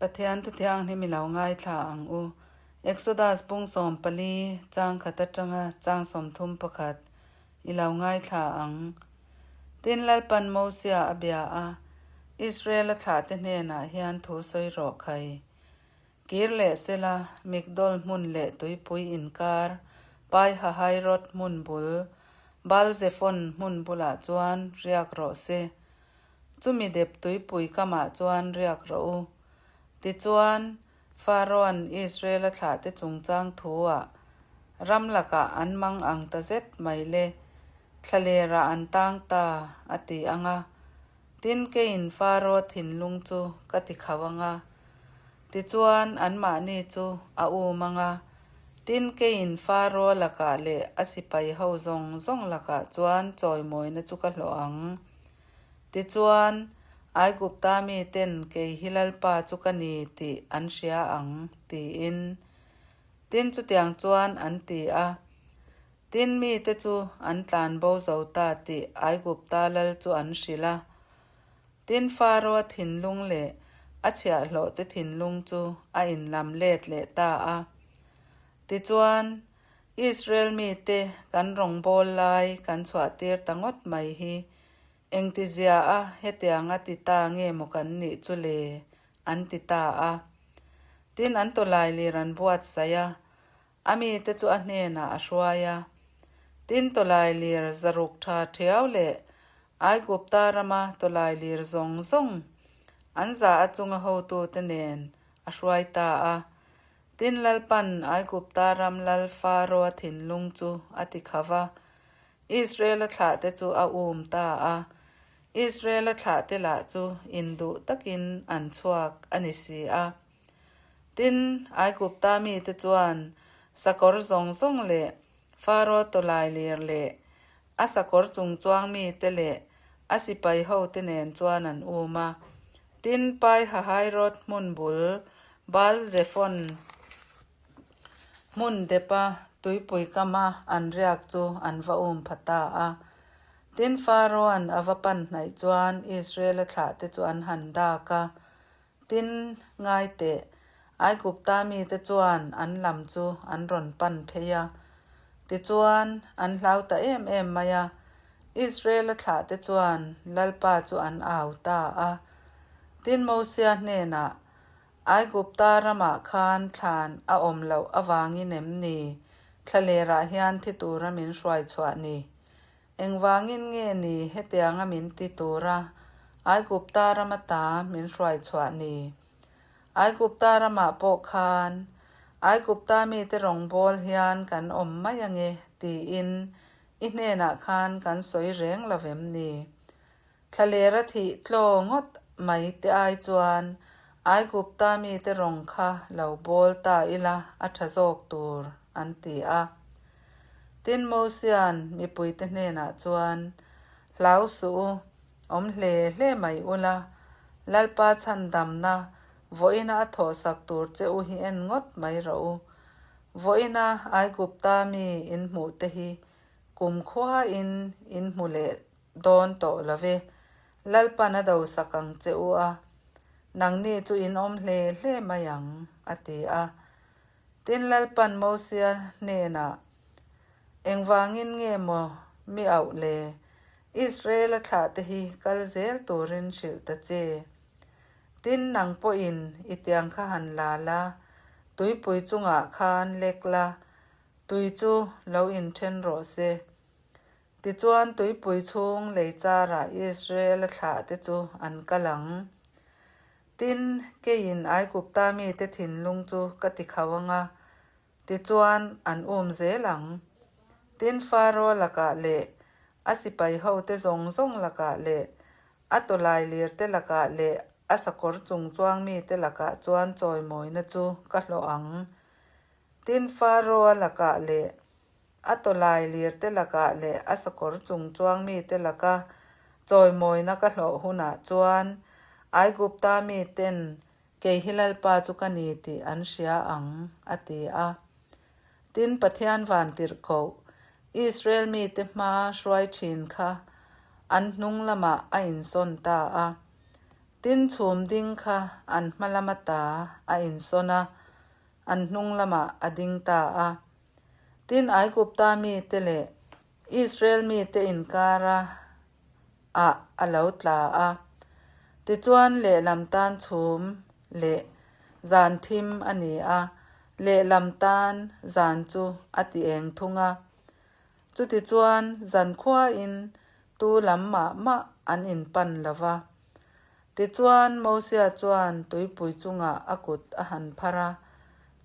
Pathian thu thianghlim i lo ngaithla ang u. Exodus pung 14 chang khat atanga chang 31 i lo ngaithla ang. Tin Lalpan Mosia a bia a, Israel-a thlahte hnenah hian thu sawi rawh khai. Kir leh sela, Migdol hmun leh tuipui inkar, Pai-Hahairot hmun bul, Baal-Zephon hmun bulah chuan riak rawh se. Chumi dep tuipui kamah chuan riak rawh u. Tichuan, Pharaoh-a'n Israel-a thlahte chungchang thu-ah ram lakah an mang ang ta zet mai le, thlalerah an tang ta, a ti ang a. Tin, keiin Pharaoh thinlung chu ka ti khauh ang a. Tichuan, anmahni chu a um ang a. Tin, keiin Pharaoh lakah leh a sipai ho zawng zawng lakah chuan chawimawina chu ka hlawh ang. Tichuan, Aigupta miten kei hi Lalpa chu ka ni tih an hria ang, tiin. Tin, chutiang chuan an ti a. Tin, mite chu an tlan bo zo ta tih Aigupta lal chu an hrilh a. Tin, Pharaoh-a thinlung leh a chhiahhlawhte thinlung chu a inlam let leh ta a. Tichuan, Israel mite kan rawngbâwl lai kan chhuahtir ta ngawt mai hi engtizia a hetianga ti ta nge maw kan nih chu le? an ti ta a. Tin, an tawlailir an buatsaih a, a mite chu a hnenah a hruai a. Tin, tawlailir zaruk tha ṭhiau leh Aigupta rama tawlailir zawng zawng an za a chunga hotute nen a hruai ta a. Tin, Lalpan Aigupta ram lal Pharaoh-a thinlung chu a ti kha va, Israel-a thlahte chu a um ta a. Israel-a thlahte lah chu induh takin an chhuak a ni si a. Tin, Aigupta mite chuan sakawr zawng zawng leh Pharaoh tawlailir leh a sakawr chungchuang mite leh a sipai hote nen chuan an um a. Tin, Pai Hahairot hmun bul Baal-Zephon hmun depa tuipui kama an riak chu an va um pha ta a. Tin, Pharaoh-a'n a va pan hnaih chuan Israel-a thlahte chu an han dak a. Tin, ngai teh, Aigupta mite chuan an lam chu an rawn pan phei a. Tichuan, an hlau ta em em mai a. Israel-a thlahte chuan Lalpa chu an au ta a. Tin, Mosia hnenah, Aigupta ramah khan thlan a awm loh avangin em ni thlalerah hian thi tura min hruai chhuah ni? Engvangin nge ni hetianga min ti tura Aigupta rama ta min hruai chhuah ni? Aigupta ramah pawh khan Aigupta mite rawngbâwl hian kan awm mai ange tiin i hnenah khan kan sawi reng lo vem ni? Thlalera thih tlaw ngawt mai te ai chuan Aigupta mite rawng kha lo bawl ta ila a tha zawk tur, an ti a. Tin, Mosia'n mipuite hnenah chuan, Hlau suh u, awm hle hle mai ula, Lalpa chhandamna vawiina a thawhsak tur che u hi en ngawt mai rawh u. Vawiina Aigupta mi in hmuh te hi kumkhuain in hmu leh Dawn tawh lo ve. Lalpan a do sak ang che u a, nangni chu in awm hle hle mai ang, a ti a. Tin, Lalpan Mosia hnenah, Engvangin nge maw mi auh le? Israel-a thlahte hi kal zel turin hrilh ta che. Tin, nang pawhin i tiang kha han la la, tuipui chungah khan lek la, tui chu lo inthen rawh se. Tichuan, tuipui chhung lei charah Israel-a thlahte chu an kal ang. Tin, keiin Aigupta mite thinlung chu ka ti khauh ang a, tichuan an um zel ang. Tin, Pharaoh lakah leh a sipai hote zawng zawng lakah leh a tawlailirte lakah leh a sakawr chung chuang mite lakah chuan chawimawina chu ka hlawh ang. Tin, Pharaoh-a lakah leh A tawlai lirte lakah leh a sakawr chung chuang mite laka chawimawina ka hlawh hunah chuan Aigupta miten kei hi Lalpa chu ka ni tih an hria ang, a ti a. Tin, Pathian vantirhkoh, Israel mite hma hruai thin kha an hnung lamah a insawn ta a. Tin, chhum ding kha an hma lama ta a insawn a, an hnung lamah a ding ta a. Tin, Aigupta mite leh Israel mite inkara ah a lo tla a. Tichuan, lehlam tan chhum leh zan thim a ni a, lehlam tan zan chu a ti eng thung a. Chutichuan, zankhuain tu lam mah mah an inpan lo va. Tichuan, Mosia chuan tuipui chungah a kut a han phar a,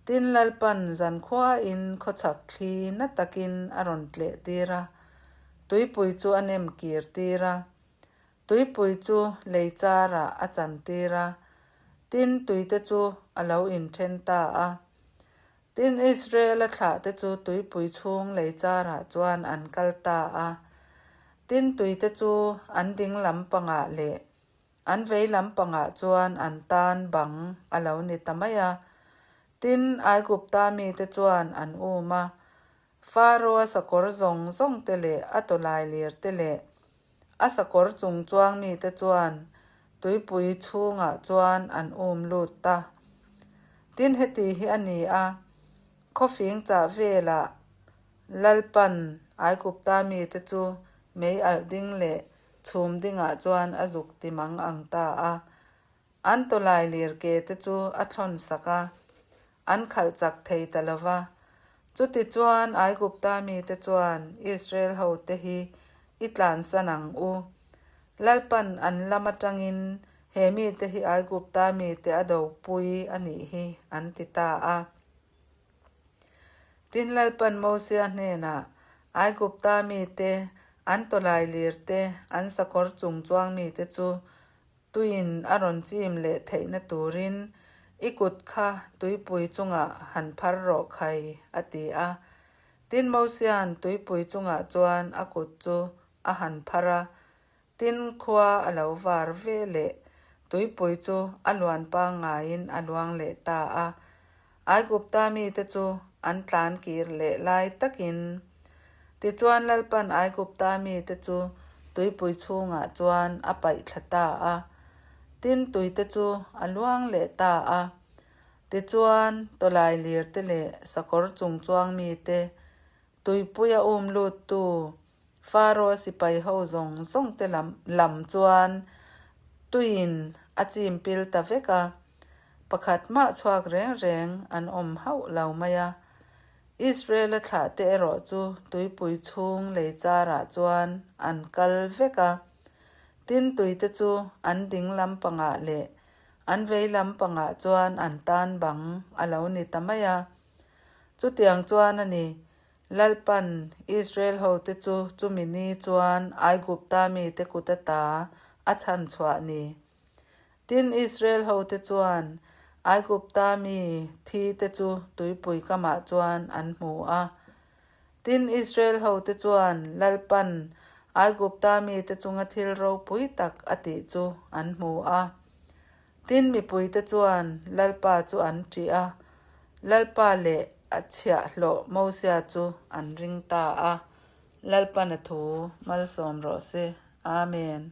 tin Lalpan zankhuain khawchhak thli na takin a rawn tleh tir a, tuipui chu a nem kir tir a, tuipui chu lei charah a chan tir a, tin tuite chu a lo inthen ta a. Tin, Israela thlahte chu tuipui chhung lei charah chuan an kal ta a. Tin, tuite chu an ding lam pangah leh an vei lam pangah chuan an tan bang a lo ni ta mai a. Tin, Aigupta mite chuan an um a, Faro-a sakawr zawng zawng te leh a tawlailir te leh a sakawr chung chuang mite chuan tuipui chhungah chuan an um lut ta. Tin heti hi a ni a, khawfing chah velah Lalpan Aigupta mite chu mei alh ding leh chhum dingah chuan a zuk ti mang ang ta a. An tawlai lir ke te chu a thlawn sak a, an khalh chak thei ta lo va. Chutichuan Aigupta mite chuan Israel hote hi i tlansan ang u. Lalpan an lam atangin he mite hi Aigupta mite a dopui a nih hi an ti ta a. Tin Lalpan Mosia hnenah, Aigupta mite, an tawlai lir te, an sakawr chung chuang mite chu Tuiin a rawn chim leh theihna turin i kut kha tuipui chungah han phar rawh khai, a ti a. Tin Mosia'n tuipui chungah chuan a kut chu a han phar a, tin khua a lo var ve leh tuipui chu a luan pangngaiin a luang leh ta a. Aigupta mite chu an tlan kir leh lai takin. Tichuan Lalpan Aigupta mite chu tuipui chhungah chuan a paih thla ta a, tin tuite chu a luang leh ta a. Tichuan tawlai lirte leh sakawr chung chuang mite, tuipuia um luttu Faro sipai ho zawng zawng te lam chuan tuiin a chim pil ta vek a, pakhat mah chhuak reng reng an awm hauh lo mai a. Israel-a thlah te erawh chu tuipui chhung lei charah chuan an kal vek a, tin tui te chu an ding lampangah leh an vei lampangah chuan an tan bang a lo ni ta mai a. Chutiang chuan a ni, Lalpan Israel hote chu chumi ni chuan Aigupta mite kut ata a chhan chhuah ni. Tin, Israel hote chuan Aigupta mi thi te chu tuipui kamah chuan an hmu a. Tin, Israel hote chuan Lalpan Aigupta mite chunga thil ropui tak a tih chu an hmu a. Tin, mipuite chuan Lalpa chu an ṭih a, Lalpa leh a chhiahhlawh Mosia chu an ring ta a. Lalpan a thu malsawm rawh se. Amen.